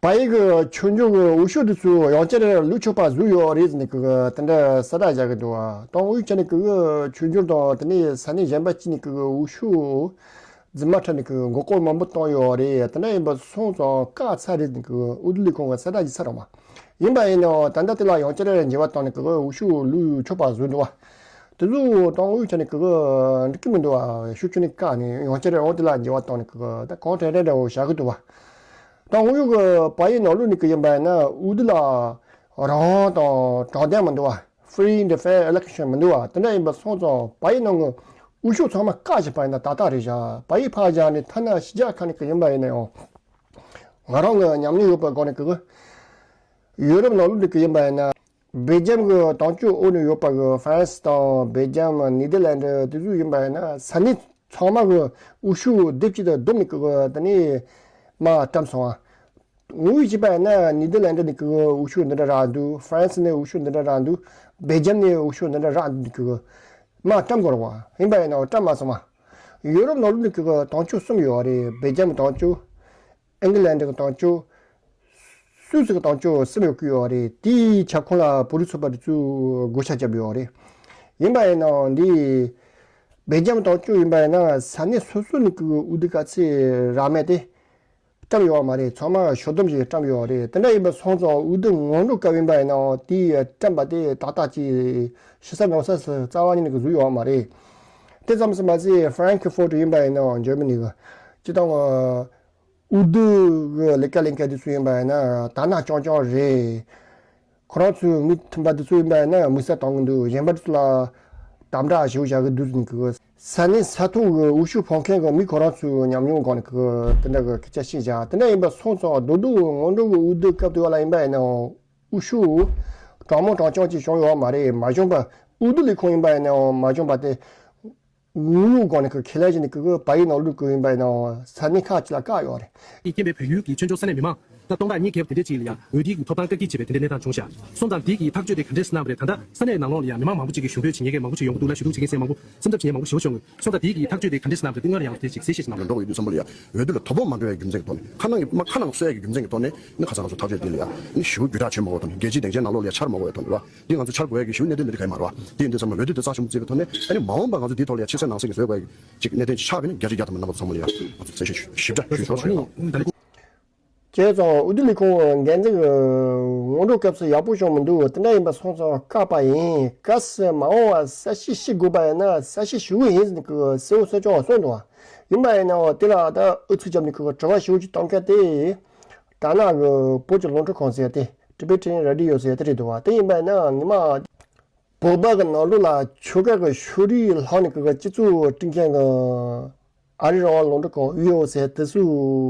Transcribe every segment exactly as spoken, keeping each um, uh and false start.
བལ་ཡུལ་གྱི་ཆོས་འབྱོར་གྱི་འོས་ཤོག་དེ་ཚོ་ཡང་བསྐྱར་ལུས་ཆོག་པ་བཟོས་ཡོད་རེད་ཟེར་ནས་གི་དེ་འདྲ་གསལ་བསྒྲགས་བྱ་གི་འདུག་བ། ཏང་ཨུའི་ཆ་ནས་གི་ཆོས་འབྱོར་དང་དེ་ནས་ས་གནས་གཞན་པ་གཅིག་ནས་གི་འོས་ཤོག་རྫུན་མ་འཁྲབ་ནས་གི་མགོ་སྐོར་མང་པོ་བཏང་ཡོད་རེད། དེ་འདྲ་ཡིན་པ་སོང་ཙང་བཀག་ཚར་རེད་ཟེར་ནས་གི་འོས་བསྡུ་ལས་ཁུངས་ཀྱི་གསལ་བསྒྲགས་བྱས་ཚར་རོགས་མ། ཡིན་པ་ཡིན་ནའང་ད་ལྟ་དེ་ལ་ཡང་བསྐྱར་འགྱུར་བ་བཏང་ནས་གི་འོས་ཤོག་ལུས་ཆོག་པ་བཟོས་འདུག་བ། དེ་ཚོ་ཏང་ཨུའི་ཆ་ནས་གི་འགྲིག་གི་མི་འདུག་བ། ཤུགས་ཆུ་ནས་བཀག་ནས་ཡང་བསྐྱར་འོས་བསྡུ་ལ་འགྱུར་བ་བཏང་ནས་གི་ད་གང་དྲན་དྲན་འདྲ་བོ་བྱ་གི་འདུག་བ། ཏང་ཨུའི་གི་བལ་ཡུལ་ནང་ལོགས་ནས་གི་ཡིན་པ་ཡིན་ན་འོས་བསྡུ་ལ་རང་དབང་དང་དྲང་བདེན་མི་འདུག་བ། Free and fair election མི་འདུག་བ། དེ་འདྲ་ཡིན་པ་སོང་ཙང་བལ་ཡུལ་ནང་གི་འོས་ཤོག་ཚང་མ་བཀག་བཞག་པ་ཡིན་ན་ཏག་ཏག་རེད་བཞག་བལ་ཡུལ་ཕར་བཞག་ནས་ཐ་ན་ཕྱི་རྒྱལ་ཁག་ནས་གི་ཡིན་པ་ཡིན་ན་ཡང་ང་རང་གི་ཉམས་མྱོང་ཡོད་པའི་སྒོ་ནས་གི་ཡུ་རོབ་ནང་ལོགས་ནས་གི་ཡིན་པ་ཡིན་ན་སྦེལ་ཇམ་གི་དོན་གཅོད་འོག་ནས་ཡོད་པ་གི་ཧྥ་རན་སི་དང་སྦེལ་ཇམ་ནི་དར་ལན་ཌི་དེ་ཚོ་ཡིན་པ་ཡིན་ན་ས་གནས་ཚང་མ་གི་འོས་ཤོག་སྡེབ་གཅིག་ཏུ་བསྡོམས་ནས་གི་དེ་ནས་མར་བཀྲམ་སོང་བ། ངོས་བྱས་པ་ཡིན་ན་ནི་དར་ལན་ཌི་ནས་གི་འོས་ཤོག་འདི་འདྲ་རག་འདུག་ཧྥ་རན་སི་ནས་འོས་ཤོག་འདི་འདྲ་རག་འདུག་སྦེལ་ཇམ་ནས་འོས་ཤོག་འདི་འདྲ་རག་འདུག་གི་མར་བཀྲམ་དགོས་རེད་བ། ཡིན་པ་ཡིན་ནའང་བཀྲམ་མ་སོང་བ། ཡུ་རོབ་ནང་ལོགས་ནས་གི་དོན་གཅོད་གསུམ་ཡོད་རེད། སྦེལ་ཇམ་གི་དོན་གཅོད། ཨིང་ལན་གྱི་དོན་གཅོད། སུད་སི་གི་དོན་གཅོད་གསུམ་ཡོད་ཀྱི་ཡོད་རེད། དེའི་ཁྱབ་ཁོངས་ལ་བོད་རིགས་ཚོགས་པ་དེ་ཚོས་བགོ་བཤའ་བརྒྱབ་ཡོད་རེད། ཡིན་པ་ཡིན་ནའང་འདི་སྦེལ་ཇམ་དོན་གཅོད་ཡིན་པ་ཡིན་ན་ས་གནས་སོ་སོ་ནས་ཀྱི་འོས་བསྡུ་ག་ཚད་རག་མེད་དེ་བཀྲམ་ཡོད་མ་རེད། ཚང་མ་ཞོགས་བསྡོམས་ཤིག་བཀྲམ་ཡོད་རེད། དེ་འདྲ་ཡིན་པ་སོང་ཙང་འོས་བསྡུ་སྔོན་འགྲོ་སྐབས་ཡིན་པ་ཡིན་ནའང་དེ་བཀྲམ་པ་དེ་ཏག་ཏག་ཅིག་ཕྱི་གསལ་ནང་གསལ་སུ་རྩ་བ་ཉིད་ནས་ཀྱི་བཟོས་ཡོད་མ་རེད། དེ་ཙམ་དུ་མ་ཟད་ཧྥ་རན་ཁི་ཧྥོར་ཊི་ཡིན་པ་ཡིན་ནའང་འཇར་མ་ནི་གི་སྤྱི་བཏང་འོས་བསྡུ་གི་ལས་ཀ་ལས་མཁན་དེ་ཚོ་ཡིན་པ་ཡིན་ན་དར་ནག་རྐྱང་རྐྱང་རེད། ཁོ་རང་ཚོའི་མི་མཐུན་པ་དེ་ཚོ་ཡིན་པ་ཡིན་ན་དམིགས་བསལ་བཏང་གི་འདུག་གཞན་པ་དེ་ཚོ་ལ་དམ་དྲག་ཞེ་པོ་བྱ་གི་འདུག་ཟེར་གི་ས་གནས་ས་ཐོག་གི་འོས་ཤོག་འཕང་མཁན་གི་མི་ཁོ་རང་ཚོའི་ཉམས་མྱོང་སྒང་ནས་གི་དེ་འདྲ་གི་སྐད་ཆ་བཤད་བཞག་དེ་འདྲ་ཡིན་པ་སོང་ཙང་རྡོག་རྡོག་སྔོན་འགྲོ་གི་འོས་བསྡུ་སྐབས་དེ་བ་ལ་ཡིན་པ་ཡིན་ནའང་འོས་ཤོག་གྲངས་མང་གྲངས་རྐྱང་ཅིག་བྱུང་ཡོད་མ་རེད། མ་བྱུང་པ་འོས་བསྡུ་ལས་ཁུངས་ཡིན་པ་ཡིན་ནའང་མ་བྱུང་པ་དེ། ངོ་བོ་སྒང་ནས་ཁས་ལེན་བྱས་ནས་ཀྱི་བལ་ཡུལ་ནང་ལུགས་ཀྱི་ཡིན་པ་ཡིན་ནའང་ས་གནས་ཁག་ཅིག་ལ་བཀག་ཡོད་རེད། ཀྱིས་རྐྱེན་པས་བལ་ཡུལ་གྱི་ཆོས་འབྱོར་ས་གནས་མི་མང་ད་སྟོང་ཕྲག་གཉིས་བརྒལ་བ་དེ་འདྲས་ཅིག་ལ་ཡང་འོས་བསྡུའི་གི་ཐོབ་ཐང་བཀག་སྐྱིལ་བྱས་པའི་དེ་འདྲའི་གནས་སྟངས་བྱུང་ཤག་སོང་ཙང་དེ་གི་ཐག་གཅོད་དེ་ག་འདྲས་གནང་བ་རེད། ད་ལྟ་ས་གནས་ནང་ལོགས་ལ་ཡང་མི་མང་མང་པོ་ཅིག་གིས་ཞུ་འབོད་བྱེད་མཁན་མང་པོ་ཞིག་ཡོང་གི་འདུག་ལ། ཞུ་གཏུག་བྱེད་མཁན་ཟེར་མང་པོ་སེམས་འཚབ་བྱེད་མཁན་མང་པོ་ཞེ་པོ་བྱུང་གི་སོང་ཙང་དེ་གི་ཐག་གཅོད་དེ་ག་འདྲས་གནང་བ་རེད། དེ་སྔར་ཡང་དེ་ཅིག་གསལ་བཤད་ཞིག་གནང་རོགས། འགྲོ་དགོས་ཡོད་དུས་ཙམ་པ་ལ་ཡང་འོས་བསྡུ་ལ་དོ་ཕོག་མ་འགྲོ་བའི་རྒྱུ་མཚན་གྱི་ཐོག་ནས་ཁ་ནང་གི་མ་ཁ་ནང་གསོ་ཡ་གི་རྒྱུ་མཚན་གྱི་ཐོག་ནས་ནི་ཁ་སང་ང་ཚོ་ཐག་གཅོད་དེ་ལ་ཡང་ནི་ཞེ་པོ་བརྒྱུད་བསྒྲགས་བྱེད་མ་དགོས་ཐོག་ནས་རྒྱལ་སྤྱིའི་སྡིངས་ཆའི་ནང་ལོགས་ལ་ཡང་འཆར་མ་དགོས་པའི་ཐོག་ནས་བ། དེ་ང་ཚོ་འཆར་དགོས་ཡ་གི་ཞེ་པོ་གནད་དོན་འདི་འདྲ་ག་ཡི་མ་རེད་བ། དེ་ཡིན་དུས་ཙམ་པ་འོས་བསྡུ་དེ་རྩ་ཆེན་པོ་བརྩིས་པའི་ཐོག་ནས་ཨ་ནི་མ་འོངས་པ་ང་ཚོ་དེའི་ཐོག་ལ་ཡང་ཕྱི་གསལ་ནང་གསལ་གྱི་བཟོས་དགོས་ཡ་གི་ཅིག་གནད་དོན་ཅིག་ཆགས་པ་ཡིན་ན་བརྒྱ་ཆ་བརྒྱ་ཐམ་པ་རྣམ་པ་ཚོ་ཚང་མ་ལ་ཡང་ང་ཚོ་གསལ་བཤད་ཞིབ་ཞིབ་ཕྲ་ཞུས་ཆོག་ཞུས་ཡོད། བྱས་ཙང་འོས་བསྡུ་ལས་ཁུངས་འགན་འཛིན་གྱི་སྔོན་འགྲོ་སྐབས་སུ་ཡག་པོ་བྱུང་མི་འདུག་དེ་འདྲ་ཡིན་པ་སོང་ཙང་བཀག་པ་ཡིན། གལ་སྲིད་མ་འོངས་པར་གསལ་བཤད་ཞུ་དགོས་པ་ཡིན་ན་གསལ་བཤད་ཞུ་གི་ཡིན་ཟེར་ནས་ཀྱི་གསལ་བོ་གསལ་རྐྱང་གསུངས་འདུག་ཡིན་པ་ཡིན་ནའང་དེ་ལ་ད་ཨུ་ཚུགས་བརྒྱབ་ནས་ཀྱི་དྲི་བ་ཞེ་པོ་ཅིག་བཏང་མཁན་དེ་དར་ནག་གི་བོད་ཀྱི་རླུང་འཕྲིན་ཁང་ཟེར་ཡ་དེ་Tibetan Radio ཟེར་ཡ་དེ་རེད་འདུག་བ། དེ་ཡིན་པ་ཡིན་ན་ངོ་མ་བོད་པ་གི་ནང་ལོགས་ལ་ཆོལ་ཁ་གི་ཕྱོགས་རིས་ལྷག་ནས་ཀྱི་སྤྱི་ཚོགས་སྐྲུན་མཁན་གྱི་ཨ་རིའི་རང་དབང་རླུང་འཕྲིན་ཁང་ཨུ་ཨོ་ཟེར་དེ་ཚོའི་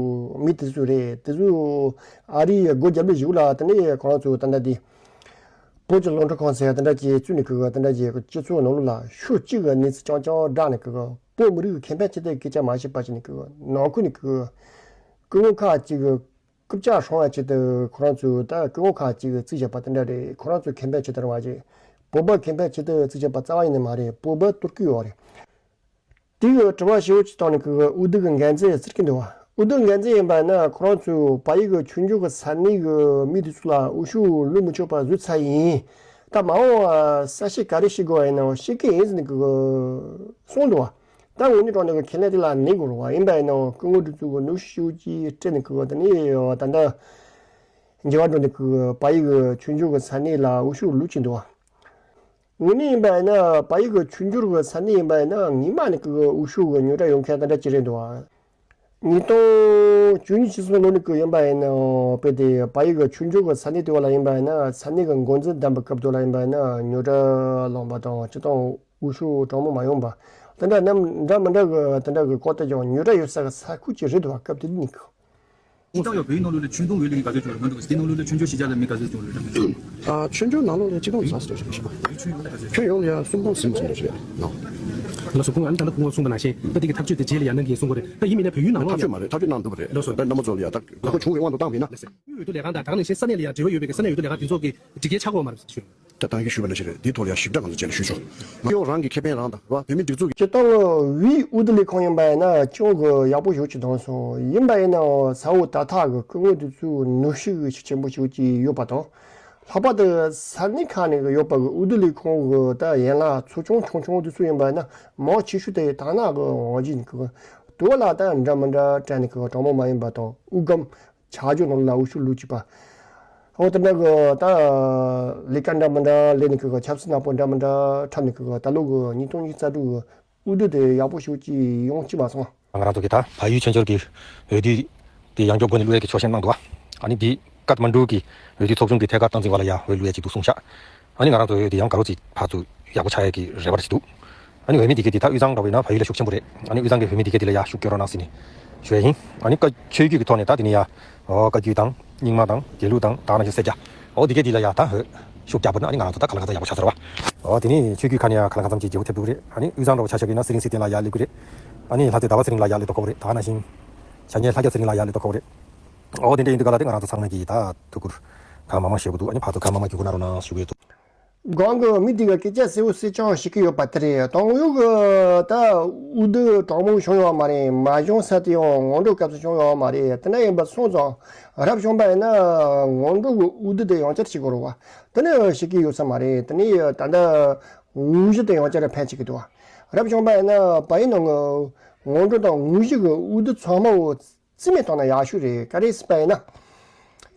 མི་དེ་ཚོ་རེད། དེ་ཚོ་ཨ་རིའི་སྒོ་རྒྱབ་ལས་གཞུག་ལ་དེ་ནས་ཁོ་རང་ཚོ་ད་ལྟ་དེ་བོད་ཀྱི་རླུང་འཕྲིན་ཁང་ཟེར་དེ་འདྲ་ཅིག་བཙུགས་ནས་ཀྱི་དེ་འདྲ་ཅིག་སྤྱི་ཚོགས་ནང་ལོགས་ལ་ཕྱོགས་གཅིག་གི་གནས་ཚུལ་རྐྱང་རྐྱང་བསྒྲགས་ནས་ཀྱི་བོད་མི་རིགས་ཀྱི་ཁེ་ཕན་ཆེད་དུ་སྐད་ཆ་མ་བཤད་པ་བྱས་ནས་ཀྱི་ནང་ཁུལ་ནས་ཀྱི་སྐུ་ངོ་ཁག་ཅིག་གི་རྐུབ་བཀྱག་སྲུང་བའི་ཆེད་དུ་ཁོ་རང་ཚོས་ད་སྐུ་ངོ་ཁག་ཅིག་གིས་བརྩིས་བཞག་པ་དེ་འདྲ་རེད། ཁོ་རང་ཚོའི་ཁེ་ཕན་ཆེད་དུ་རེད་བ། ཅིག་བོད་པའི་ཁེ་ཕན་ཆེད་དུ་བརྩིས་བཞག་པ་རྩ་བ་ཉིད་ནས་མ་རེད། བོད་པ་གཏོར་གི་ཡོད་རེད། དེ་གི་དྲི་བ་ཞེ་པོ་ཅིག་བཏང་ནས་གི་འོས་བསྡུ་གི་འགན་འཛིན་ཟེར་གི་འདུག་བ། འོས་བསྡུ་འགན་འཛིན་ཡིན་པ་ན་ཁོ་རང་ཚོས་བལ་ཡུལ་གི་ཆོས་འབྱོར་གི་ས་གནས་གི་མི་དེ་ཚོ་ལ་འོས་ཤོག་བླུག་མི་ཆོག་པ་བཟོས་ཚར་ཡིན། ད་མ་འོངས་པ་གསལ་བཤད་ག་རེ་བྱེད་དགོས་པ་ཡིན་ནའང་བྱེད་ཀྱི་ཡིན་ཟེར་ནས་གི་གསུངས་འདུག་བ། ད་དངོས་གནས་དྲང་གནས་ཀྱི་ཁས་ལེན་དེ་ལ་གནས་དགོས་རེད་བ། ཡིན་པ་ཡིན་ནའང་སྐུ་ངོ་དེ་ཚོ་གི་ནོར་ཤུགས་ཅིག་སྤྲད་ནས་གི་ད་ནི་ད་ལྟ་འགྱུར་བ་འགྲོ་ནས་གི་བལ་ཡུལ་གི་ཆོས་འབྱོར་གི་ས་གནས་ལ་འོས་ཤོག་བླུག་གི་འདུག་བ། དངོས་གནས་ཡིན་པ་ཡིན་ན་བལ་ཡུལ་གི་ཆོས་འབྱོར་གི་ས་གནས་ཡིན་པ་ཡིན་ན་ངེས་མ་ནས་གི་འོས་ཤོག་གི་ཉོ་གྲབས་ཡོང་མཁན་དེ་འདྲ་ཅིག་རེད་འདུག་བ། ཉིས་སྟོང་བཅུ་གཉིས་བཅུ་གསུམ་ལོ་ནས་གི་ཡིན་པ་ཡིན་ན་དཔེ་དེ་བལ་ཡུལ་གི་ཆོས་འབྱོར་གི་ས་གནས་དེ་བ་ལ་ཡིན་པ་ཡིན་ན་ས་གནས་གི་འགོ་འཛིན་བདམས་པའི་སྐབས་དེ་ལ་ཡིན་པ་ཡིན་ན་ཉོ་གྲབས་ལངས་པ་དང་སྤྱི་བཏང་འོས་ཤོག་གྲངས་མང་མ་ཡོང་པ། དེ་འདྲ་རྣམས་འདྲ་མི་འདྲ་གི་དེ་འདྲ་གི་སྐོར་དེ་ཀྱང་ཉོ་གྲབས་ཡོད་ས་གི་ས་ཁུལ་ཅིག་རེད་འདུག་བ། སྐབས་དེ་དུས་ནས་གི། སྤྱིར་བཏང་ཡང་བལ་ཡུལ་ནང་ལོགས་ལ་ཆོས་དུང་འོས་བླུག་མཁན་ག་ཚོད་ཅིག་ཡོད་རེད། ང་ཚོ་དེ་ནང་ལོགས་ལ་ཆོས་འབྱོར་ཕྱི་རྒྱལ་ལ་མི་ག་ཚོད་ཅིག་ཡོད་རེད། ཨ། ཆོས་འབྱོར་ནང་ལོགས་ལ་སྤྱིར་བཏང་ཟ་ཟེར་ཞིག་ཞིག་ཁྱོན་ཡོངས་ལ་ཆོས་འབྱོར་ནང་ལོགས་ལ་ཆོས་འབྱོར་ག་ཚོད་ཅིག་ཡོད་རེད། ལགས་སོ། ཁོང་ཨ་ནི་ད་ལྟ་ཁོང་གསུངས་པ་ནང་བཞིན་ད་དེ་གི་ཐག་གཅོད་དེ་རྗེས་ལ་ཡང་གནང་གི་ཡིན་གསུང་གི་རེད། ད་ཡིན་མིན་ན་བལ་ཡུལ་ནང་ལོགས་ཐག་གཅོད་མ་རེད། ཐག་གཅོད་གནང་འདུག་པ་རེད། ལགས་སོ། ད་རྣམ་པ་ཚོ་ལ་ཡང་ད་གོ་སྐབས་བྱུང་བའི་དབང་དུ་བཏང་བ་ཡིན་ན། དབུས་འོས་བསྡུ་ལས་ཁང་དང་ད་ག་ནང་བཞིན་ས་གནས་ལ་ཡང་འབྲེལ་བ་ཡོད་པའི་ས་གནས་འོས་བསྡུ་ལས་ཁང་དེ་ཚོ་གིས་སྒྲིག་འགལ་ཆགས་ཀྱི་ཡོད་མ་རེད་ཞུ། ད་ད་གིན་ཞུས་པ་ནང་བཞིན་རེད། འདིའི་ཐོག་ལ་ཡང་ཞིབ་ཕྲ་ང་ཚོ་རྗེས་ལ་ཞུས་ཆོག་སྤྱི་ཡོངས་རང་གི་ཁེ་ཕན་རང་དང་རེད་བ། བོད་མིའི་སྒྲིག་འཛུགས་ཀྱི་སྤྱིར་བཏང་བའི་དབུ་མདའ་ལས་ཁང་ཡིན་པ་ཡིན་ན་ཅུང་གི་ཡག་པོ་ཞེ་པོ་ཅིག་བཏང་སོང་། ཡིན་པ་ཡིན་ནའང་ས་འོག་ད་ཐག་གི་སྐུ་ངོ་དེ་ཚོའི་ནོར་ཤུགས་ཤུགས་ཆེན་པོ་ཞེ་པོ་ཅིག་ཡོད་པ་དང་། ལྷག་པར་དུ་ས་གནས་ཁག་ནས་ཡོད་པ་གི་དབུ་མདའ་ལས་ཁང་གི་ད་ཡན་ལག་ཚོགས་ཆུང་ཆུང་ཆུང་དེ་ཚོ་ཡིན་པ་ཡིན་ན་མང་ཆེ་ཤོས་དེ་དར་ནག་གི་དབང་གིས་ནི་གི་དུ་བ་ལ་ད་འདྲ་མི་འདྲ་སྤྲད་ནས་གི་དྲང་མོ་མ་ཡིན་པ་དང་། དབུགས་སྒམ་ཆ་རྒྱུ་ནང་ལ་འོས་ཤོག་བླུགས་བཅུག་པ། འོ་དེ་འདྲ་གི་ད་ལས་ཀ་འདྲ་མི་འདྲ་ལས་ནས་གི་ཆབ་སྲིད་ནག་པོ་འདྲ་མི་འདྲ་འཁྲབ་ནས་གི་ད་ལོ་གི་ཉིས་སྟོང་ཉི་ཤུ་རྩ་དྲུག་གི་དབུ་མདའ་དེ་ཡག་པོ་ཞེ་པོ་ཅིག་ཡོང་བཅུག་མ་སོང་། ང་རང་ཚོ་གི་ད་བལ་ཡུལ་ཆོས་འབྱོར་གྱི་འོས་བསྡུ་དེ་ཡང་བསྐྱར་འགོ་ནས་བླུག་ཡས་ཀྱི་ཆོག་མཆན་གནང་འདུག་ཨ་ནི་འདི་ཀཏ་མན་ཌུ་གི་འོས་བསྡུ་ཚོགས་ཆུང་གི་ཐད་ཀར་སྟངས་འཛིན་པ་ལ་ཡང་འོས་བླུག་ཡས་ཅིག་འདུག་གསུངས་ཤག་ཨ་ནི་ང་རང་ཚོ་འོས་དེ་ཡང་དགའ་རབ་ཅིག་ཕར་ཚུར་ཡག་པོ་ཆགས་ཡས་ཀྱི་རེ་བ་ཅིག་འདུག་ཨ་ནི་འོས་མི་དེ་གས་དེ་ད་དབུས་གཙང་འདྲ་བོ་ཡིན་ན་བལ་ཡུལ་ལ་ཤུགས་ཆེན་པོ་རེད། ཨ་ནི་དབུས་གཙང་གི་འོས་མི་དེ་གས་དེ་ལ་ཡང་ཤུགས་སྐྱོན་རོགས་གནང་ཟེར་ནས་ཞུ་ཡས་ཡིན། ཨ་ནི་བཀའ་ཆོས་བརྒྱུད་ཀྱི་ཐོག་ནས་ད་དེ་ནས་ཡང་ཨོ་བཀའ་བརྒྱུད་དང་རྙིང་མ་དང་དགེ་ལུགས་དང་ད་ག་ནང་བཞིན་སེར་སྐྱ་ཨོ་དེ་གས་དེ་ལ་ཡང་ད་འོས་ཤུགས་རྒྱག་པ་ན་ཨ་ནི་ང་རང་ཚོ་ད་ག་ལ་ག་ཚ་ཡག་པོ་ཆགས་ཚར་བ། ཨོ་དེ་ནས་ཆོས་བརྒྱུད་ཁག་ནས་ཡང་ག་ལ་ག་ཚམ་ཅིག་བརྗེ་པོ་ཐེབས་འདུག་རེད། ཨ་ནི་དབུས་གཙང་འདྲ་བོ་ཆ་བཞག་པ་ཡིན་ན་ཚེ་རིང་ཚེ་བརྟན་ལགས་ཡར་སླེབས་ཀྱི་རེད། ཨ་ནི་ལྷ་རྩེ་ཟླ་བ་ཚེ་རིང་ལགས་ཡར་སླེབས་དོ་ཁག་པོ་རེད། ད་ག་ནང་བཞིན་བྱ་ཉེས་ལྷ་རྒྱལ་ཚེ་རིང་ལགས་ཡར་སླེབས་དོ་ཁག་པོ་རེད། ཨོ་དེ་འདྲ་ཡིན་དུས་ག་ལ་དེ་ང་རང་ཚོ་ཚང་མས་ཀྱིས་ད་ཐུགས་ཁུར་གང་མང་མང་བཞེས་དགོས་འདུག་ཨ་ནི་ཕར་ཚུར་གང་མང་མང་བརྒྱུད་སྐུར་གནང་རོགས་གནང་ཞུ་གི་ཡོད་འདུག་སྒང་གི་མི་དེ་ག་སྐད་ཆ་གསལ་པོ་གསལ་རྐྱང་ཞིག་གི་ཡོད་པ་དེ་རེད། དང་ཡོད་གི་ད་དབུ་མདའ་དྲང་མོ་བྱུང་ཡོད་མ་རེད། མ་བྱུང་ས་དེ་ཡང་སྔོན་འགྲོ་སྐབས་སུ་བྱུང་ཡོད་མ་རེད། དེ་འདྲ་ཡིན་པ་སོང་ཙང་རབ་བྱུང་པ་ཡིན་ན་སྔོན་འགྲོ་གི་དབུ་མདའ་དེ་ཡང་བསྐྱར་བྱེད་དགོས་རེད་བ། དེ་ནས་བྱེད་ཀྱི་ཡོད་ས་མ་རེད། དེ་ནས་ད་ལྟ་དངོས་གཞི་དེ་ཡང་བསྐྱར་ཕན་བྱེད་ཀྱི་འདུག་བ། རབ་བྱུང་པ་ཡིན་ན་བལ་ཡུལ་ནང་གི་སྔོན་འགྲོ་དང་དངོས་གཞི་གི་དབུ་མདའ་ཚང་མ་བོ་རྩིས་མེད་བཏང་ན་ཡག་ཤོས་རེད། ག་རེ་ཟེར་བ་ཡིན་ན།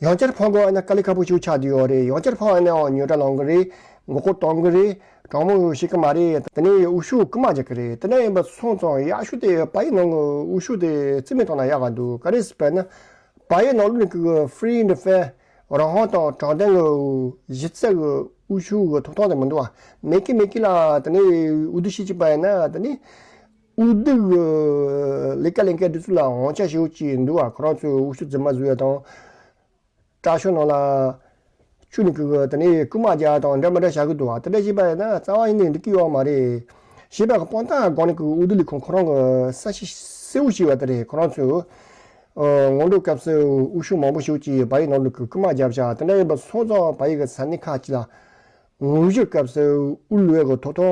ཡང་བསྐྱར་ཕར་དགོས་པ་ཡིན་ན་དཀའ་ལས་ཁག་པོ་ཞིག་ཆགས་བསྡད་ཡོད་རེད། ཡང་བསྐྱར་ཕར་བ་ཡིན་ནའང་ཉོ་གྲྭ་ལང་གི་རེད། མགོ་སྐོར་གཏོང་གི་རེད། དྲང་མོ་ཞིག་བྱེད་ཀྱི་མ་རེད། དེ་ནས་འོས་ཤོག་རྐུ་མ་རྒྱག་གི་རེད། དེ་འདྲ་ཡིན་པ་སོང་ཙང་ཡག་ཤོས་དེ་བལ་ཡུལ་ནང་གི་དབུ་ཤུགས་དེ་རྩིས་མེད་བཏང་ན་ཡག་ག་འདུག་ག་རེ་ཟེར་བ་ཡིན་ན། བལ་ཡུལ་ནང་ལོགས་ནས་ཀྱི་free and fair རང་དབང་དང་དྲང་བདེན་གྱི་གཞི་རྩ་གི་དབུ་ཤུགས་ཀྱི་ཐོབ་ཐང་དེ་མི་འདུག་བ། མེད་ཀི་མེད་ཀི་ལ་དེ་ནས་འོས་བསྡུ་ཞིག་བྱས་པ་ཡིན་ན་དེ་ནས། དབུ་མདའ་གི་ལས་ཀ་ལས་མཁན་དེ་ཚོ་ལ་དབང་ཆ་ཞེ་པོ་ཅིག་འདུག་བ། ཁོ་རང་ཚོས་དབུ་ཤུགས་རྫུན་མ་བཟོ་ཡ་དང་། དྲག་ཤོས་ནང་ལ་བཅུག་ནས་ཀྱི་དེ་ནས་རྐུ་མ་རྒྱག་དང་འདྲ་མི་འདྲ་བྱ་གི་འདུག་བ། དེ་འདྲ་བྱས་པ་ཡིན་ན་རྩ་བ་ཉིད་ནས་འགྲིག་གི་ཡོད་མ་རེད། ཞེས་པའི་དཔང་རྟགས་སྒང་ནས་ཀྱི་དབུ་མདའ་ལས་ཁུངས་ཁོ་རང་གི་གསལ་བཤད་གསལ་བོ་བྱས་པ་དེ་རེད། ཁོ་རང་ཚོས་ཨ་སྔོན་འགྲོ་སྐབས་སུ་དབུ་ཤུགས་མང་པོ་ཞེ་པོ་ཅིག་བལ་ཡུལ་ནང་ལ་ཀྱི་རྐུ་མ་རྒྱབ་བཞག་དེ་འདྲ་ཡིན་པ་སོང་ཙང་བལ་ཡུལ་གྱི་ས་གནས་ཁག་ཅིག་ལ། དངོས་གཞིའི་སྐབས་སུ་དབུ་བླུག་ཡག་གི་ཐོབ་ཐང་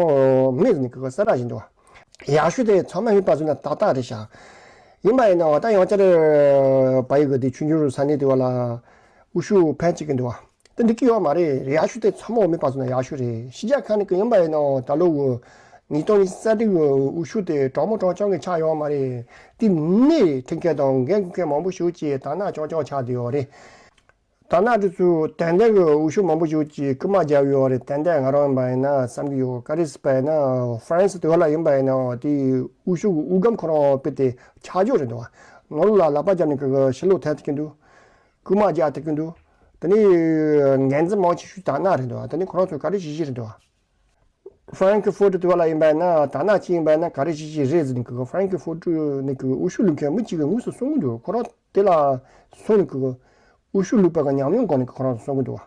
མེད་ཟེར་ནས་ཀྱི་གསལ་བསྒྲགས་བྱས་འདུག་བ། ཡག་ཤོས་དེ་ཚང་མས་མཁྱེན་པ་བཟོས་ན་ཏག་ཏག་རེད་ཤག་ཡིན་པ་ཡིན་ནའང་ད་ཡང་བསྐྱར་བལ་ཡུལ་གྱི་དེ་ཆོས་འབྱོར་ས་གནས་དེ་བ་ལ་དབུ་ཤུགས་ཕན་བྱེད་ཀྱི་འདུག་བ། དེ་འགྲིག་གི་ཡོད་མ་རེད། ཡག་ཤོས་དེ་ཚང་མས་མཁྱེན་པ་བཟོས་ན་ཡག་ཤོས་རེད། ཕྱི་རྒྱལ་ཁག་ནས་ཀྱི་ཡིན་པ་ཡིན་ནའང་ད་ལོ་གི་ཉིས་སྟོང་ཉི་ཤུ་རྩ་དྲུག་གི་དབུ་ཤུགས་དེ་དྲང་མོ་དྲང་རྐྱང་གི་ཆགས་ཡོད་མ་རེད། དེ་ནས་ཁྲིམས་འགལ་དང་འགན་འཁུར་མཁན་མང་པོ་ཞེ་པོ་ཅིག་དར་ནག་རྐྱང་རྐྱང་ཆགས་བསྡད་ཡོད་རེད། དར་ནག་དེ་ཚོས་ཏན་ཏན་གྱི་དབུ་ཤུགས་མང་པོ་ཞིག་གིས་རྐུ་མ་བརྒྱབ་ཡོད་རེད། ཏན་ཏན་ང་རང་ཡིན་པ་ཡིན་ན་བསམ་གྱི་ཡོད། ག་རེ་ཟེར་བ་ཡིན་ན་ཧྥ་རན་སི་དེ་བ་ལ་ཡིན་པ་ཡིན་ན་དེའི་དབུ་ཤུགས་ཀྱི་དབུགས་སྒམ་ཁོ་རང་དཔེ་དེ་ཆག་ཆོག་རེད་འདུག་བ། ནོར་ལ་ལག་པ་བརྒྱབ་ནས་ཀྱི་ཕྱི་ལོགས་ཐལ་ཐུབ་ཀྱི་འདུག་རྐུ་མ་རྒྱག་ཐུབ་ཀྱི་འདུག་དེ་ནས་འགན་འཛིན་མང་ཆེ་ཤོས་དར་ནག་རེད་འདུག་བ། དེ་ནས་ཁོ་རང་ཚོས་ག་རེ་བྱེད་ཀྱི་རེད་འདུག་བ། ཧྥ་རན་ཁི་ཧྥུར་ཊི་དེ་བ་ལ་ཡིན་པ་ཡིན་ན་དར་ནག་ཅིག་ཡིན་པ་ཡིན་ན་ག་རེ་བྱེད་ཀྱི་རེད་ཟེར་ནས་ཀྱི་ཧྥ་རན་ཁི་ཧྥུར་ཊི་ནས་ཀྱི་དབུ་ཤུགས་བླུག་མཁན་མི་གཅིག་གིས་དངོས་སུ་གསུང་གི་འདུག་ཁོ་རང་དེ་ལ་སོང་ནས་ཀྱི་དབུ་ཤུགས་བླུགས་པ་གི་ཉམས་མྱོང་སྒང་ནས་ཁོ་རང་གསུང་གི་འདུག